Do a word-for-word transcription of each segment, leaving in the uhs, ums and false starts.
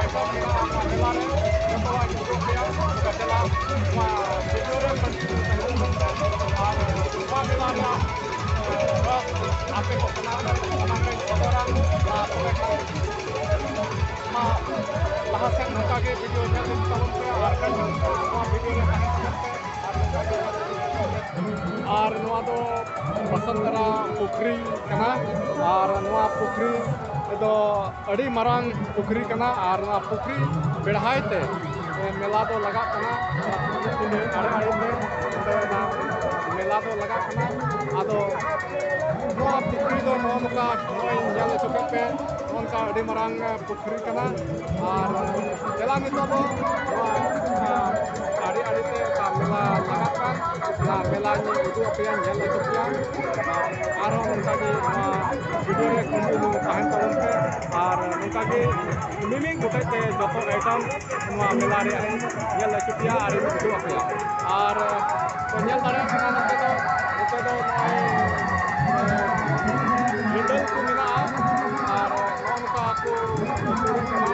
Item ᱢᱮᱱᱟᱜᱼᱟ ᱱᱚᱣᱟ ᱢᱮᱞᱟ ᱨᱮ, ᱡᱚᱛᱚᱣᱟᱜ ᱤᱧ ᱩᱫᱩᱜ ᱟᱯᱮᱭᱟ᱾ ᱛᱚᱵᱮ ᱪᱟᱞᱟᱜ ᱱᱚᱣᱟ ᱵᱷᱤᱰᱤᱭᱳ ᱨᱮ ᱠᱚᱱᱴᱤᱱᱤᱭᱩ ᱛᱟᱦᱮᱱ ᱯᱮ᱾ ᱟᱨ ᱱᱚᱣᱟ ᱢᱮᱞᱟ ᱨᱮᱭᱟᱜ, ᱮ, ᱨᱚᱥ ᱟᱯᱮ ᱠᱚ ᱥᱟᱱᱟᱢ ᱥᱟᱢᱟᱝ ᱨᱮᱧ ᱥᱚᱫᱚᱨᱟ᱾ ᱟᱨ ᱛᱚᱵᱮ ᱠᱷᱟᱱ ᱢᱟ ᱞᱟᱦᱟ ᱥᱮᱫ ᱱᱚᱝᱠᱟ ᱜᱮ ᱵᱷᱤᱰᱤᱭᱳ ᱧᱮᱞ ᱤᱫᱤ ᱛᱟᱵᱚᱱ ᱯᱮ ᱟᱨ ᱠᱚᱱᱴᱤᱱᱤᱭᱩ ᱱᱚᱣᱟ ᱵᱷᱤᱰᱤᱭᱳ ᱨᱮ ᱛᱟᱦᱮᱱ ᱛᱟᱵᱚᱱ ᱯᱮ᱾ ᱟᱨ ᱱᱚᱣᱟ ᱫᱚ ᱵᱟᱥᱚᱱᱛᱟᱨᱟ ᱯᱩᱠᱷᱨᱤ ᱠᱟᱱᱟ᱾ ᱟᱨ ᱱᱚᱣᱟ ᱯᱩᱠᱷᱨᱤ ᱫᱚ ᱟᱹᱰᱤ ᱢᱟᱨᱟᱝ ᱯᱩᱠᱷᱨᱤ ᱠᱟᱱᱟ᱾ ᱟᱨ ᱱᱚᱣᱟ ᱯᱩᱠᱷᱨᱤ ᱵᱮᱲᱦᱟᱭ ᱛᱮ ᱢᱮᱞᱟ ᱫᱚ ᱞᱟᱜᱟᱜ ᱠᱟᱱᱟ᱾ ᱟᱲᱮ ᱟᱲᱮ ᱛᱮ ᱚᱸᱰᱮ ᱚᱱᱟ ᱢᱮᱞᱟ ᱫᱚ ᱞᱟᱜᱟᱜ ᱠᱟᱱᱟ᱾ ᱟᱫᱚ ᱱᱚᱣᱟ ᱯᱩᱠᱷᱨᱤ ᱫᱚ ᱱᱚᱜᱼᱚ ᱱᱚᱝᱠᱟ ᱱᱚᱜᱼᱚᱭ ᱧᱮᱞ ᱦᱚᱪᱚ ᱠᱮᱫ ᱯᱮ, ᱱᱚᱜᱼᱚ ᱱᱚᱝᱠᱟ ᱟᱹᱰᱤ ᱢᱟᱨᱟᱝ ᱯᱩᱠᱷᱨᱤ ᱠᱟᱱᱟ᱾ ᱟᱨ ᱪᱟᱞᱟᱜ ᱱᱤᱛᱚᱜ ᱫᱚ ᱱᱚᱣᱟ, ᱟᱹᱰᱤ ᱟᱹᱰᱤ ᱛᱮ ᱚᱠᱟ ᱢᱮᱞᱟ ᱞᱟᱜᱟᱜ ᱠᱟᱱ, ᱚᱱᱟ ᱢᱮᱞᱟᱧ ᱩᱫᱩᱜ ᱟᱯᱮᱭᱟ, ᱧᱮᱞ ᱦᱚᱪᱚ ᱯᱮᱭᱟ᱾ ᱟᱨᱦᱚᱸ ᱱᱚᱝᱠᱟ ᱜᱮ ᱱᱚᱣᱟ ᱵᱷᱤᱰᱤᱭᱳ ᱨᱮ ᱠᱚᱱᱴᱤᱱᱤᱭᱩ ᱛᱟᱦᱮᱱ ᱛᱟᱵᱚᱱ ᱯᱮ᱾ ᱟᱨ ᱱᱚᱝᱠᱟ ᱜᱮ ᱢᱤᱢᱤᱫ ᱜᱚᱴᱮᱡ ᱛᱮ ᱡᱚᱛᱚ ᱟᱭᱴᱮᱢ ᱱᱚᱣᱟ ᱢᱮᱞᱟ ᱨᱮᱭᱟᱜ ᱤᱧ ᱧᱮᱞ ᱦᱚᱪᱚ ᱯᱮᱭᱟ ᱟᱨ ᱤᱧ ᱩᱫᱩᱜ ᱟᱯᱮᱭᱟ᱾ ᱟᱨ ᱯᱮ ᱧᱮᱞ ᱫᱟᱲᱮᱭᱟᱜ ᱠᱟᱱᱟ ᱱᱚᱛᱮ ᱫᱚ, ᱱᱚᱛᱮ ᱫᱚ ᱱᱚᱜᱼᱚᱭ ᱦᱮᱱᱰᱮᱞ ᱠᱚ ᱢᱮᱱᱟᱜᱼᱟ᱾ ᱟᱨ ᱱᱚᱜᱼᱚ ᱱᱚᱝᱠᱟ ᱠᱚ ᱫᱩᱲᱩᱵ ᱠᱟᱱᱟ᱾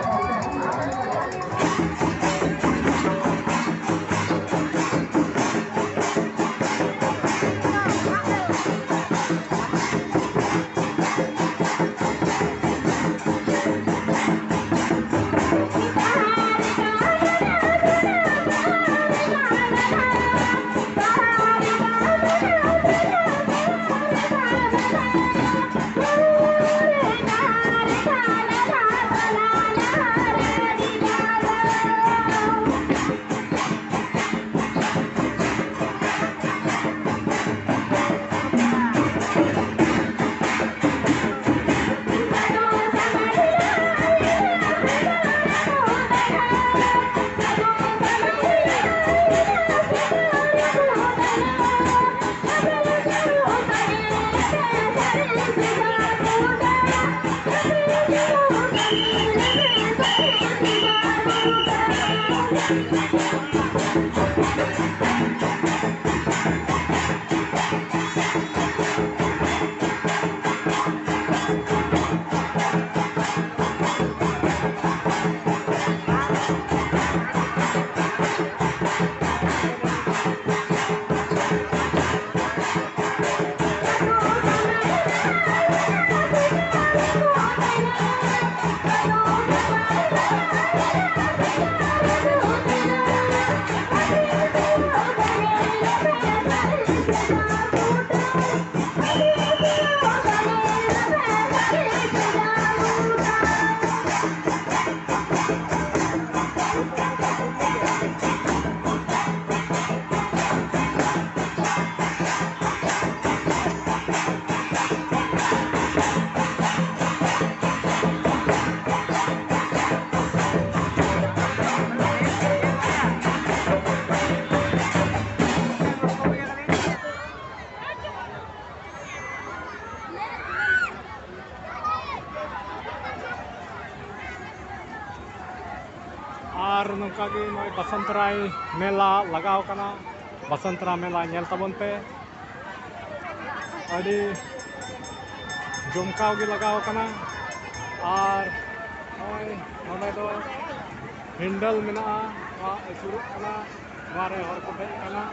ᱚᱱᱠᱟᱜᱮ ᱱᱚᱜᱼᱚᱭ ᱵᱟᱥᱚᱱᱛᱨᱟᱭ ᱢᱮᱞᱟ ᱞᱟᱜᱟᱣ ᱠᱟᱱᱟ᱾ ᱵᱟᱥᱚᱱᱛᱨᱟ ᱢᱮᱞᱟ ᱧᱮᱞ ᱛᱟᱵᱚᱱ ᱯᱮ, ᱟᱹᱰᱤ ᱡᱚᱢᱠᱟᱣ ᱜᱮ ᱞᱟᱜᱟᱣ ᱠᱟᱱᱟ᱾ ᱟᱨ ᱱᱚᱜᱼᱚᱭ ᱱᱚᱰᱮ ᱫᱚ ᱦᱮᱱᱰᱮᱞ ᱢᱮᱱᱟᱜᱼᱟ, ᱱᱚᱣᱟ ᱟᱹᱪᱩᱨᱚᱜ ᱠᱟᱱᱟ, ᱱᱚᱣᱟ ᱨᱮ ᱦᱚᱲ ᱠᱚ ᱫᱮᱡ ᱠᱟᱱᱟ᱾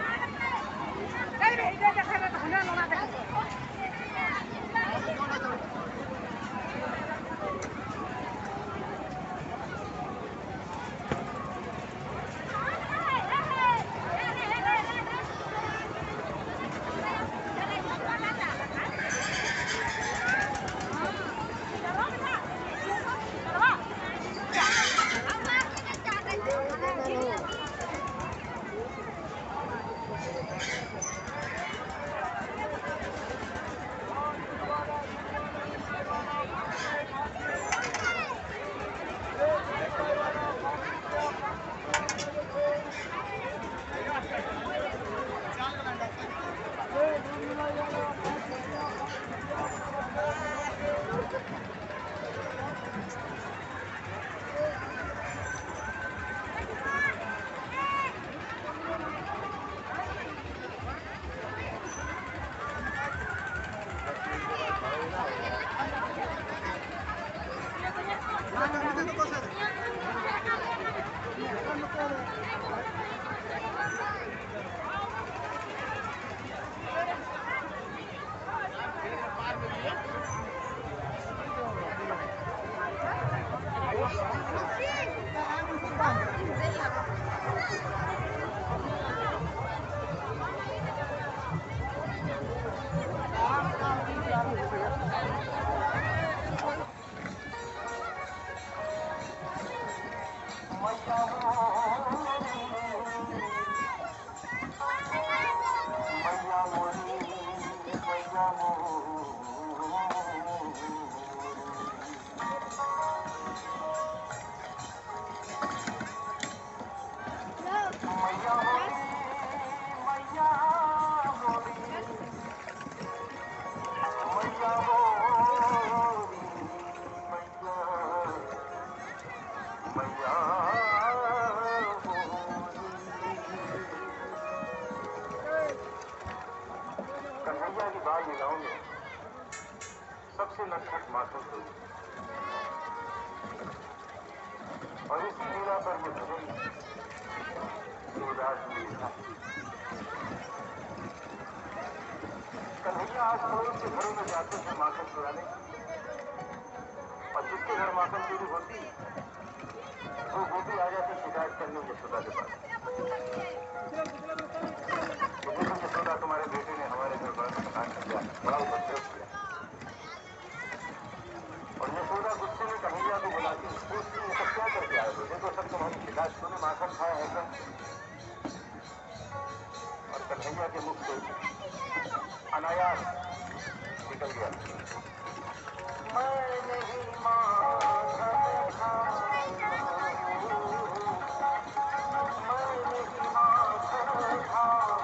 सबसे नटखट माखन चोरी। और इसी लीला पर ये भजन शिवदास जी लिखा। कन्हैया आज लोगों के घरों में जाते थे माखन चुराने, और जिसके घर माखन चोरी होती, वो गोपी आ जाती शिकायत करने यशोदा के पास। "देखो यशोदा, तुम्हारे बेटे ने हमारे घर बड़ा नुकसान किया, बड़ा उपद्रव किया।" और यशोदा गुस्से में कन्हैया को बुलाती, "पूछती, ये सब क्या करके आए हो? देखो, सब तुम्हारी शिकायत, तूने माखन खाया है क्या?" और कन्हैया के मुख से अनायास निकल गया, "मैं नहीं माखन खाऊं, मैं नहीं माखन खाऊं।"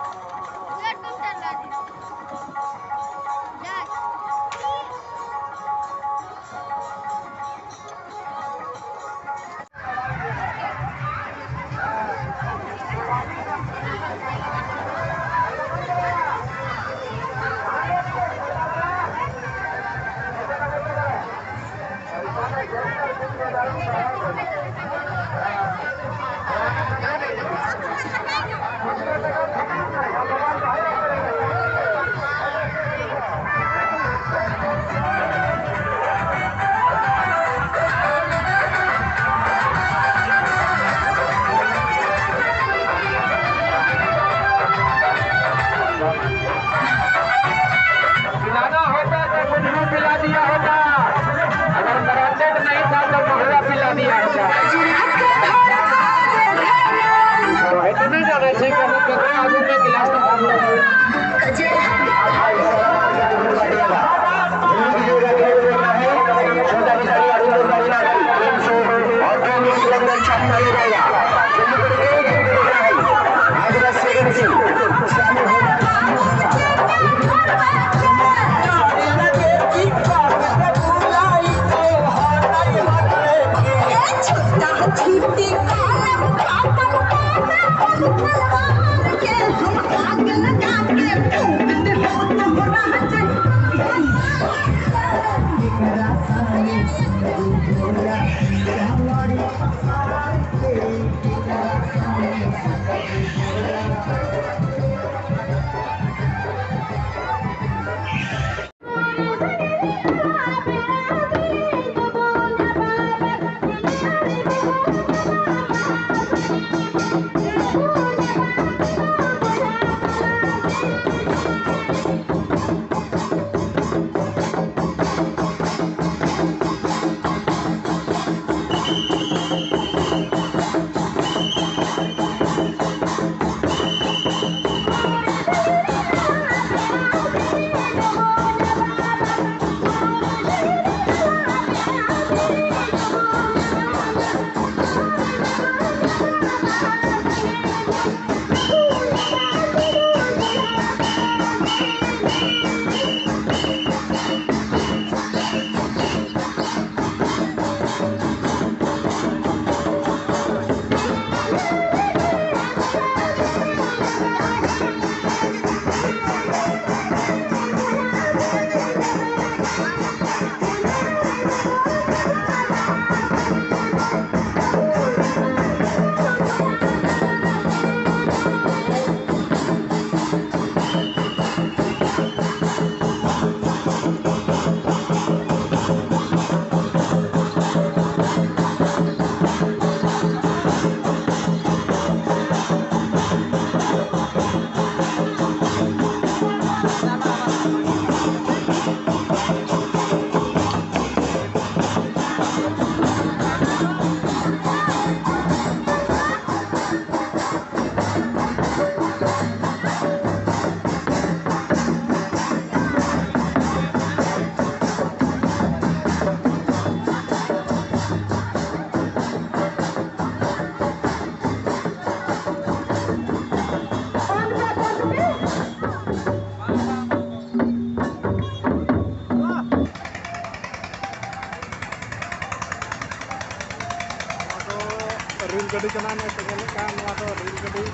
ᱜᱟᱹᱰᱤ ᱠᱟᱱᱟ, ᱱᱚᱜᱼᱚᱭ ᱯᱮ ᱧᱮᱞᱮᱫ ᱠᱟᱱ, ᱱᱚᱣᱟ ᱫᱚ ᱨᱮᱞ ᱜᱟᱹᱰᱤ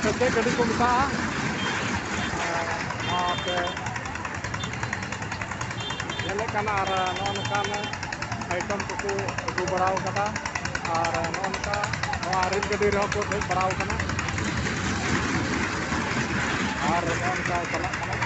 ᱥᱮ ᱪᱮᱫ ᱜᱟᱹᱰᱤ ᱠᱚ ᱢᱮᱛᱟᱜᱼᱟ? ᱱᱚᱣᱟ ᱯᱮ ᱧᱮᱞᱮᱫ ᱠᱟᱱᱟ᱾ ᱟᱨ ᱱᱚᱜᱼᱚ ᱱᱚᱝᱠᱟᱱ ᱟᱭᱴᱮᱢ ᱠᱚᱠᱚ ᱟᱹᱜᱩ ᱵᱟᱲᱟᱣ ᱠᱟᱫᱟ᱾ ᱟᱨ ᱱᱚᱜᱼᱚ ᱱᱚᱝᱠᱟ ᱱᱚᱣᱟ ᱨᱮᱞ ᱜᱟᱹᱰᱤ ᱨᱮᱦᱚᱸ ᱠᱚ ᱫᱮᱡ ᱵᱟᱲᱟᱣ ᱠᱟᱱᱟ᱾ ᱟᱨ ᱱᱚᱜᱼᱚ ᱱᱚᱝᱠᱟ ᱪᱟᱞᱟᱜ ᱠᱟᱱᱟ᱾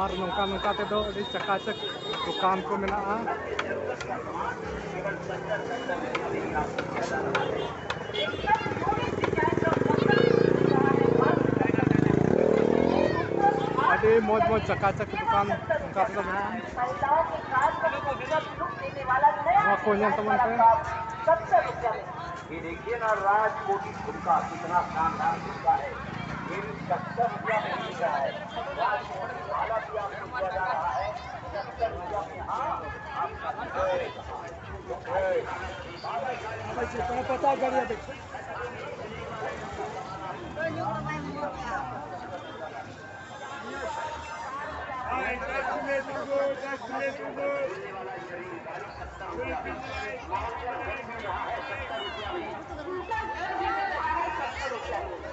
ᱟᱨ ᱱᱚᱝᱠᱟ ᱱᱚᱝᱠᱟ ᱛᱮᱫᱚ ᱟᱹᱰᱤ ᱪᱟᱠᱟᱪᱟᱠ ᱫᱚᱠᱟᱱ ᱠᱚ ᱢᱮᱱᱟᱜᱼᱟ᱾ ᱟᱹᱰᱤ ᱢᱚᱡᱽ ᱢᱚᱡᱽ ᱪᱟᱠᱟᱪᱟᱠ ᱫᱚᱠᱟᱱ ᱱᱚᱝᱠᱟ ᱛᱮᱫᱚ ᱢᱮᱱᱟᱜᱼᱟ᱾ ᱱᱚᱣᱟ ᱠᱚ ᱧᱮᱞ ᱛᱟᱵᱚᱱ ᱯᱮ᱾ ये देखिए ना, राजकोटी झुमका कितना शानदार झुमका है। ये भी सत्तर रुपया में मिल रहा है। राजकोटी वाला भी आपको दिया जा रहा है सत्तर रुपया में। हाँ, आपका जय, जय।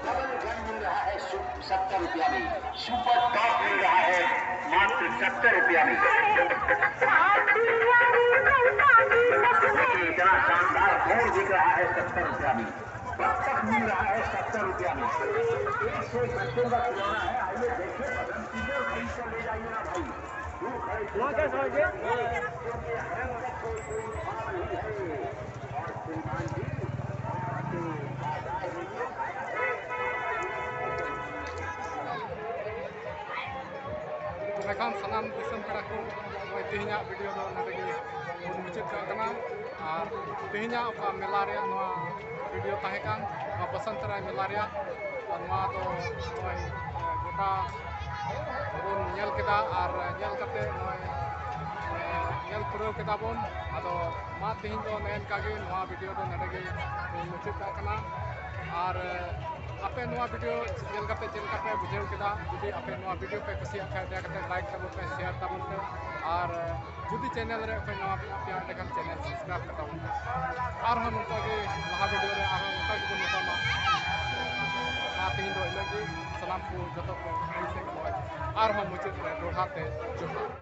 डबल गन मिल रहा है सत्तर रुपया में, सुपर टॉप मिल रहा है मात्र सत्तर रुपया में। इतना शानदार फोन बिक रहा है सत्तर रुपया में, बत्तख मिल रहा है सत्तर रुपया में। एक से एक बच्चों का खिलौना है, आइए देखिए, पसंद कीजिए और खरीद कर ले जाइए ना भाई। दूर खड़े वहाँ क्या समझ गए? ᱮᱱᱠᱷᱟᱱ ᱥᱟᱱᱟᱢ ᱫᱤᱥᱚᱢ ᱯᱮᱲᱟ ᱠᱚ, ᱱᱚᱜᱼᱚᱭ ᱛᱮᱦᱮᱧᱟᱜ ᱵᱷᱤᱰᱤᱭᱳ ᱫᱚ ᱱᱚᱰᱮ ᱜᱮ ᱵᱚᱱ ᱢᱩᱪᱟᱹᱫ ᱠᱟᱜ ᱠᱟᱱᱟ᱾ ᱟᱨ ᱛᱮᱦᱮᱧᱟᱜ ᱚᱠᱟ ᱢᱮᱞᱟ ᱨᱮᱭᱟᱜ ᱱᱚᱣᱟ ᱵᱷᱤᱰᱤᱭᱳ ᱛᱟᱦᱮᱸ ᱠᱟᱱ, ᱱᱚᱣᱟ ᱵᱚᱥᱚᱱᱛᱨᱟᱭ ᱢᱮᱞᱟ ᱨᱮᱭᱟᱜ, ᱟᱨ ᱱᱚᱣᱟ ᱫᱚ ᱱᱚᱜᱼᱚᱭ, ᱮ, ᱜᱚᱴᱟ ᱵᱚᱱ ᱧᱮᱞ ᱠᱮᱫᱟ ᱟᱨ ᱧᱮᱞ ᱠᱟᱛᱮ ᱱᱚᱜᱼᱚᱭ, ᱮ, ᱧᱮᱞ ᱯᱩᱨᱟᱹᱣ ᱠᱮᱫᱟ ᱵᱚᱱ᱾ ᱟᱫᱚ ᱢᱟ ᱛᱮᱦᱮᱧ ᱫᱚ ᱱᱮᱜᱼᱮ ᱱᱤᱝᱠᱟ ᱜᱮ, ᱱᱚᱣᱟ ᱵᱷᱤᱰᱤᱭᱳ ᱫᱚ ᱱᱚᱰᱮ ᱜᱮ ᱢᱩᱪᱟᱹᱫ ᱠᱟᱜ ᱠᱟᱱᱟ᱾ ᱟᱨ, ᱮ, ᱟᱯᱮ ᱱᱚᱣᱟ ᱵᱷᱤᱰᱤᱭᱳ ᱧᱮᱞ ᱠᱟᱛᱮ ᱪᱮᱫ ᱞᱮᱠᱟ ᱯᱮ ᱵᱩᱡᱷᱟᱹᱣ ᱠᱮᱫᱟ? ᱡᱩᱫᱤ ᱟᱯᱮ ᱱᱚᱣᱟ ᱵᱷᱤᱰᱤᱭᱳ ᱯᱮ ᱠᱩᱥᱤᱭᱟᱜ ᱠᱷᱟᱱ, ᱫᱟᱭᱟ ᱠᱟᱛᱮ ᱞᱟᱭᱤᱠ ᱛᱟᱵᱚᱱ ᱯᱮ, ᱥᱮᱭᱟᱨ ᱛᱟᱵᱚᱱ ᱯᱮ, ᱟᱨ ᱡᱩᱫᱤ ᱪᱮᱱᱮᱞ ᱨᱮ ᱚᱠᱚᱭ ᱱᱟᱣᱟ ᱢᱮᱱᱟᱜ ᱯᱮᱭᱟ, ᱮᱸᱰᱮᱠᱷᱟᱱ ᱪᱮᱱᱮᱞ ᱥᱟᱵᱥᱠᱨᱟᱭᱤᱵ ᱠᱟᱛᱟ ᱵᱚᱱ ᱯᱮ᱾ ᱟᱨᱦᱚᱸ ᱱᱚᱝᱠᱟ ᱜᱮ ᱞᱟᱦᱟ ᱵᱷᱤᱰᱤᱭᱳ ᱨᱮ ᱟᱨᱦᱚᱸ ᱱᱚᱝᱠᱟ ᱜᱮᱵᱚᱱ ᱧᱟᱯᱟᱢᱟ᱾ ᱢᱟ ᱛᱮᱦᱮᱧ ᱫᱚ ᱤᱱᱟᱹᱜ ᱜᱮ, ᱥᱟᱱᱟᱢ ᱠᱚ ᱡᱚᱛᱚ ᱠᱚ ᱟᱹᱰᱤ ᱥᱮᱫ ᱠᱷᱚᱱ ᱟᱨᱦᱚᱸ ᱢᱩᱪᱟᱹᱫ ᱨᱮ ᱫᱚᱦᱲᱟ ᱛᱮ ᱡᱚᱦᱟᱨ᱾